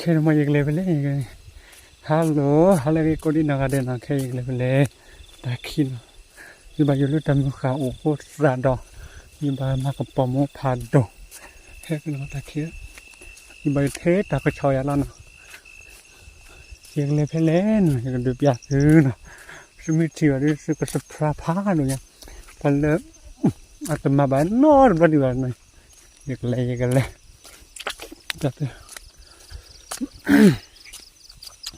ခဲန့ၣ်မ့ၢ်ယကလဲၤဖဲလဲၣ်, hello, hello ကိးဒံနီၢ်ဂၤဒဲးနီၤ, ခဲယကလဲၤဖဲလဲၣ်, တၢ်ခံနီၤ, ယဘၣ်ယိၣ်လၢတၢ်မုၢ်ဃာ်အိၣ်ဃိသးဒီး, ယဘၣ်မၤကပီၤမိၢ်ဖးဒိၣ်, ဟဲကနီၤတၢ်ခံ, ယဘၣ်ယိၣ်ထဲတၢ်ကဆီၣ်ယၤလီၤနီၤ, ယကလဲၤဖဲလဲၣ်နီၤ ယကဒုးပျးသုနီၤ, သုမ့ၢ်ထံၣ်ဘၣ်ဒီးသုက surprise ဖးဒိၣ်ညါ, ပှၤလၢ အတမၤဘၣ်နီတဘျီဒံးဘၣ်နီၤ, ယကလဲၤ ယကလဲၤ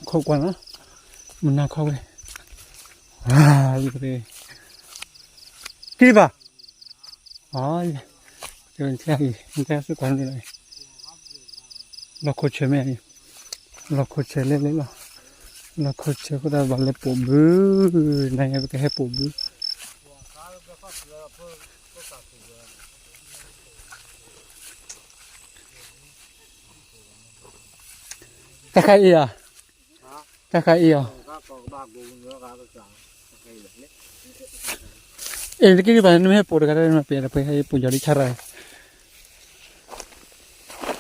ခိၣ်ကွၢ်နီၤ, မနၤခီဝဲ, ကံၣ်ဘၣ်, အံၤ, တဲသုကွၢ်န့ၣ်လီၤ, လီၢ်ခိၣ်ဆၢမ့ၢ်အံၤ, လီၢ်ခိၣ်ဆၢလဲၣ်လဲၣ်လီၤ, လီၢ်ခိၣ်ဆၢဃိသတးဘၣ်လဲၤပိာ်ဘု, နၤညါပကဟဲပိာ်ဘု တၢ်ခါအံၤဧါ, တၢ်ခါအံၤဧါ, အ့ၣ် တက့ၢ်ဒံးဘၣ် နမ့ၢ်ဟဲပိာ်တဂၤတၢ် နမ့ၢ်ပှဲၤဒီး ပှဲၤဟဲပိာ်ယီၤဒ်ဆါရၣ်,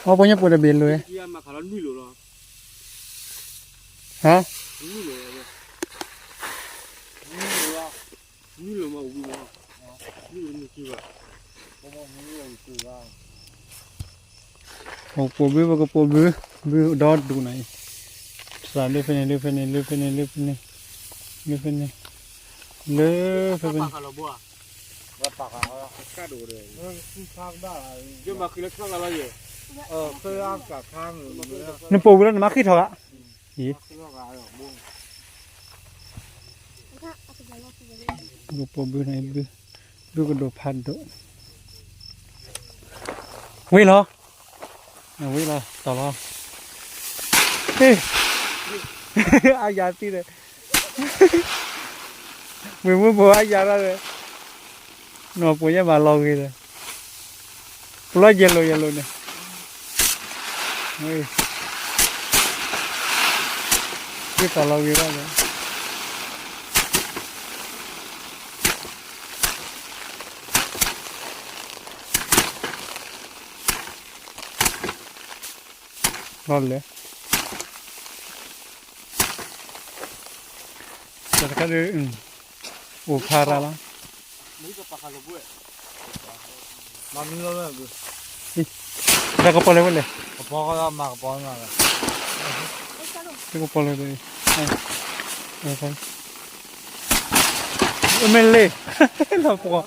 အီ ပှၤညါပိာ်တဘ့ၣ်လိာ်ဝဲ, ဟါ ပိာ်ဘု ပကပိာ်ဘု, ဘုဒီဒူၣ်နီၤအံၤ, သးလၢဖဲန့ၣ် လၢဖဲန့ၣ် လၢဖဲန့ၣ် လၢဖဲန့ၣ်, လၢဖဲန့ၣ်, လၢဖဲန့ၣ်, နပိာ်ဘုလီၤ နမၤဃံထီၣ်ဂၤ, အံၤ ကပိာ်ဘုန့ၣ် ဘုကဒိၣ်ဖးဒိၣ်, ဝံၤလီၤ, ဝံၤလီၤ တီၢ်လီၤ, အါယၤသံဒီး, ဝံၤမုၢ်ဘိအါယၤလီၤဒီး, နီၢ်ပိာ်ယဲမၤလီၤဂ့ၤဒီး, ပလီၢ်ယဲၢ်လိာ်ယဲၢ်လိာ်န့ၣ်, ကသးလီၤဂ့ၤဘၣ်ဒီး လီၤလဲၣ်, တၢ်တခါဒီး အိၣ်ဖးရၤလီၤ, တၢ်ကပီၤလဲၣ်ဝဲလဲၣ်, တၢ်ကပီၤလဲၣ်, မ့ၢ်လ့, လီၤပှီၤ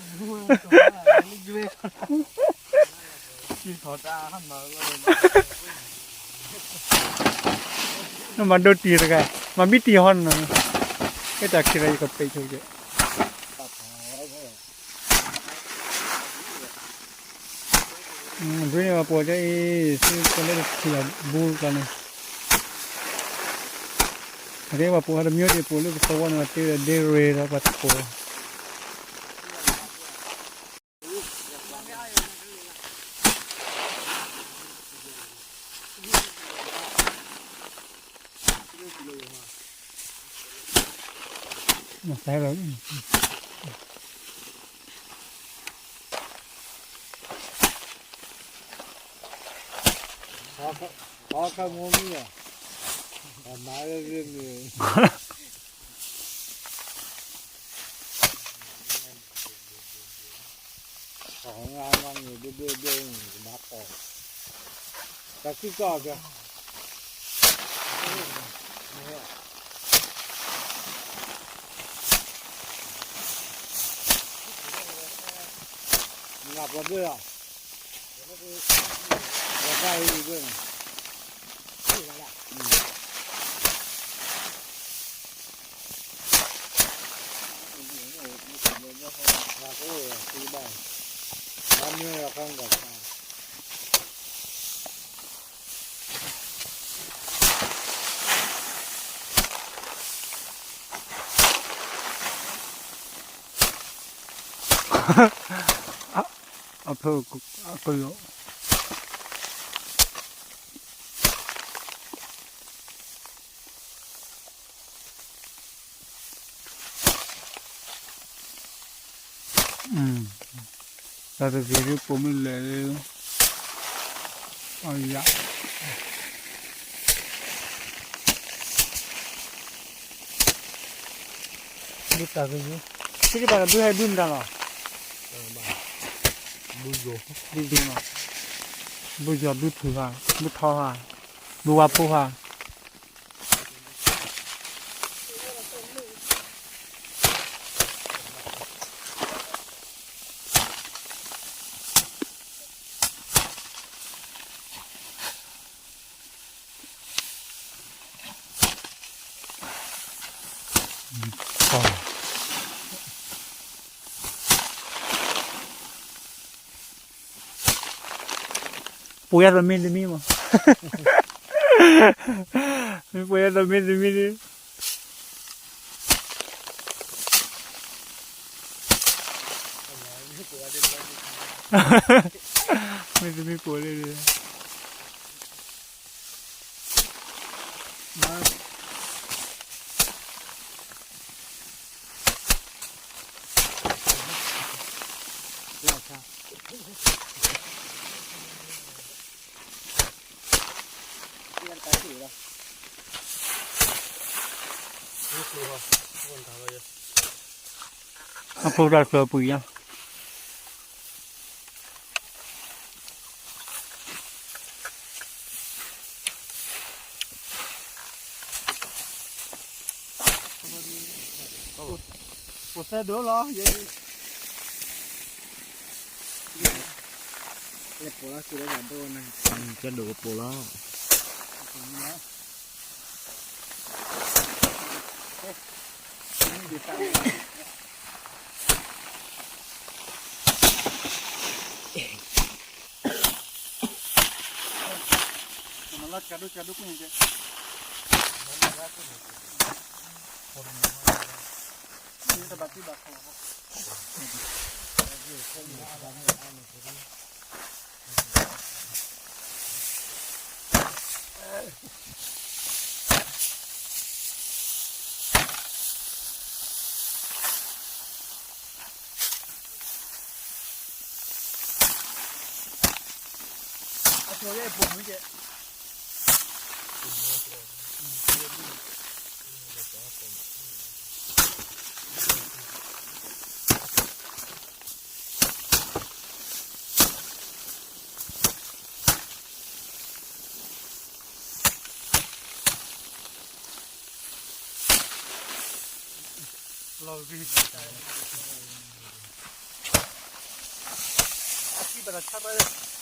နမၤဒိတံၢ်တဂၤ, မၤဘံတံၢ်ဟီနၤ, ဟဲတၢ်ခံဂၤယကပဲာ်ဆိကဲ, ဘုန့ၣ်ပှၤပိာ်ကဲအံၤ, သုကလဲၤတထံၣ်အဘူးကျါန့ၣ်, အကဲပှၤပိာ်ဟးတမံၤဒ်ပိာ်လၢပသဝီန့ၣ် တ့ဒီးဒ့ရ့ဒီးပှၤသကိး ခီခါမိၢ်မံၣ်လီၤ, မၤလၢလၢမ့ၢ် အီၣ်ငါမၤန့ၣ် ဒိၣ်ဒိၣ်ဒိၣ်န့ၣ် ကဘၣ်ကီၢ်, တၢ်စံၣ်ကီၢ်ကဲ, နၢ်ပှၤဒိၣ်လီၤ, ပှၤဘၣ်အံၤဒိၣ်န့ၣ် အဖၢအကလီၤ တၢ်တဂ့ၤဒ်ပိာ်မုၣ်လဲၣ်, အယၤ, တၢ်ကယု, သ့ၣ်တဖၣ်ကဘုဟဲဘုမတၤလီၤ, ဘုယိၤ, ဘုယိၤ, ဘုယိၤ ဘုဖုၣ်ဧါ, ဘုထီဧါ, ဘုဝါဖိဧါ. ပှ့ၤအါဒီးမ့တမံၤမး, မ့ၢ်ပှ့ၤအါဒီးမ့တမံၤန့ၣ်, မ့တမံၤပှ့ၤလံ, အဖိတၢ်ကျၢၤပှံၤညါ. ပသဲဒိၣ်လီၤ, ယဲ, ကဲဒိၣ်ကပိာ်လီၤ.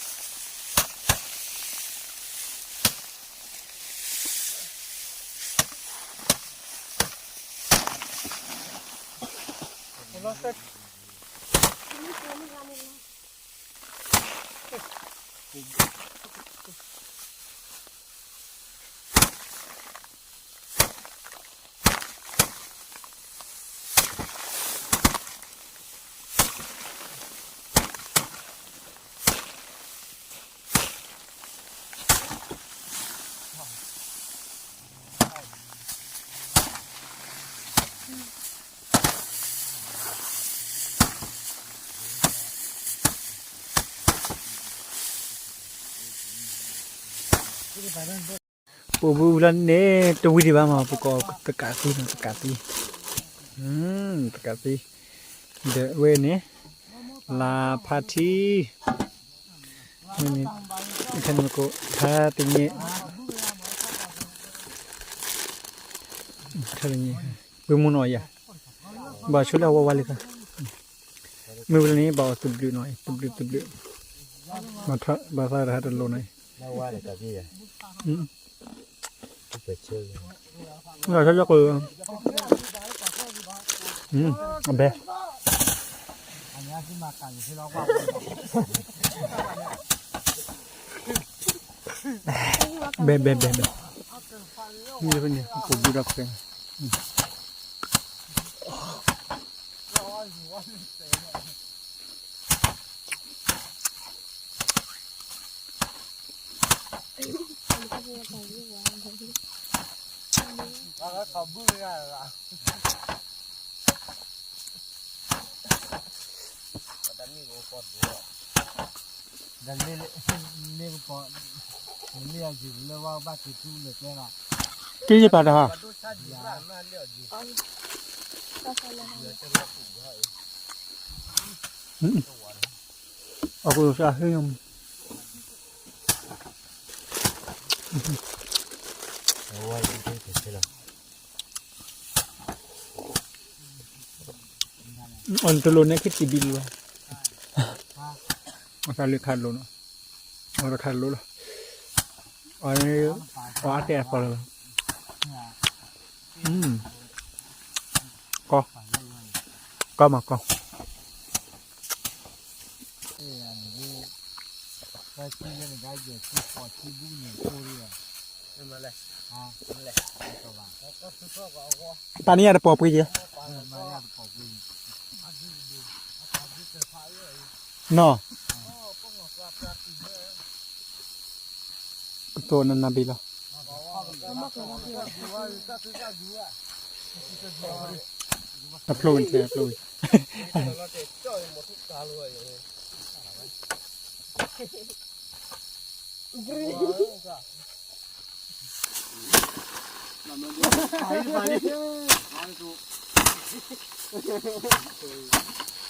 ပအိၣ်ဘှံးလၢန့ၣ် တဝံၤဒံးဘၣ်မး ပကိးတကးသံနီၤ တကးသံ, တကးသံ, ဒီးဝဲန့ၣ် လါဖးထံ, ဝဲန့ၣ် ထါန့ၣ်မကိး ထါတညဲၣ်, ထါတညဲၣ်, ပှ့ၤမူနီၤယၤ, ဘၣ်ဆိလၢအဝဲဝါလံသး, မ့ၢ်ဝဲန့ၣ် ဘၣ်အီၤသဘျုးနီၤ သဘျုးသဘျုး, ဘၣ်သးတဟးတလိၤနီၤ, အဘဲ, ဘဲဘဲဘဲဘဲ, မ့ၢ်န့ၣ် ပဘူးဒီးဖဲ က့ယပာ်တဟါ, အဃိသးဟ့ၣ် အီၤတလိၣ်န့ၣ် ခံတံၢ်ဘံၣ်လီၤ, အသးလၢခးတလိၣ်နီၤ, အီၤတခးတလိၣ်လီၤ, အီၤန့ၣ် အီၤအါတဲအသီလီၤ, ကီ, ကီမးကီ တၢ်နံၣ်အတပိာ်ပှ့ၤက့ၤ, နီၤ, ကတိၤနနဘ့ၣ်လီၤ, အဖျိဝံၤ အဖျိဝံၤ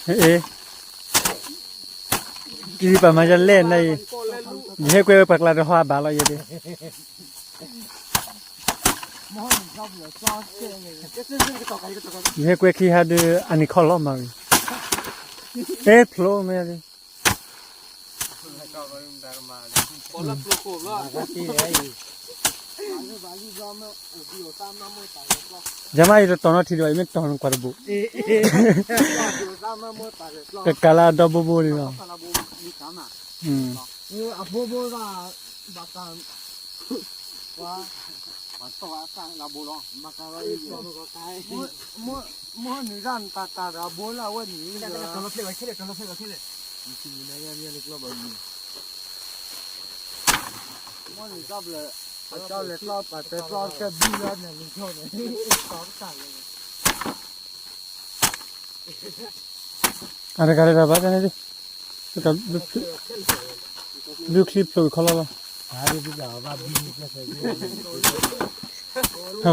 အ့, တံၤပာ်မၤယလဲၣ်နၤအံၤ, ယဟဲကွဲဝဲပှၤကျါတဟါဘၣ်လီၤယဲဒၣ်, ယဟဲကွဲခံဟါဒုး အနံၤခီလီၤမၤဝံၤ, အဲဖျိမ့ၢ်ဒ် ယမ့ၢ်ယတတီၤနီထံဒံးဘၣ် ယမ့ၢ်တီၤနကွၢ်တဘိး, ကကးလၢအဒီဘိဘိန့ၣ်လီၤ, အဘိဘိဘၣ်, ဘၣ်တၢ်, ပှၤ, ပှၤတီၢ်အသၣ်လၢဘိလီၤ, မ့ၢ်နုၤတၢ်တၢ်တၢ်ဒီးအဘိလၢအဝဲန့ၣ်, မ့ၢ်နုၤတၢ်ဘျၢ, အကၠီလဲၤကျီပာ်တဲကျီကဲဘုလၢန့ၣ်လံၤထီၣ်န့ၣ်, အတဂၤတဂၤဘၣ်တၢ်န့ၣ်, ဘုချံဖျိးခီလီၤလီၤ, ဟဲဃီလၢ, လီၤ,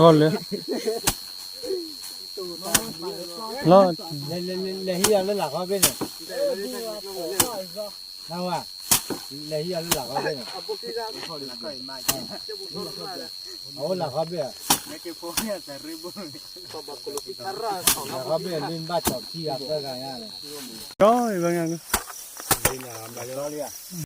လဲၤဟံးအီၤလၢလာ်ခီဘ့ၣ်န့ၣ်, နဝဲ, လဲၤဟံးအီၤလၢလာ်ခီဘ့ၣ်န့ၣ်, အအိၣ်လာ်ခီဘ့ၣ်, လာ်ခီဘ့ၣ်လၢဘၣ်စီၣ်ခံဂၤသၢဂၤညါန့ၣ်, ဒီး, လီၤလံဧါ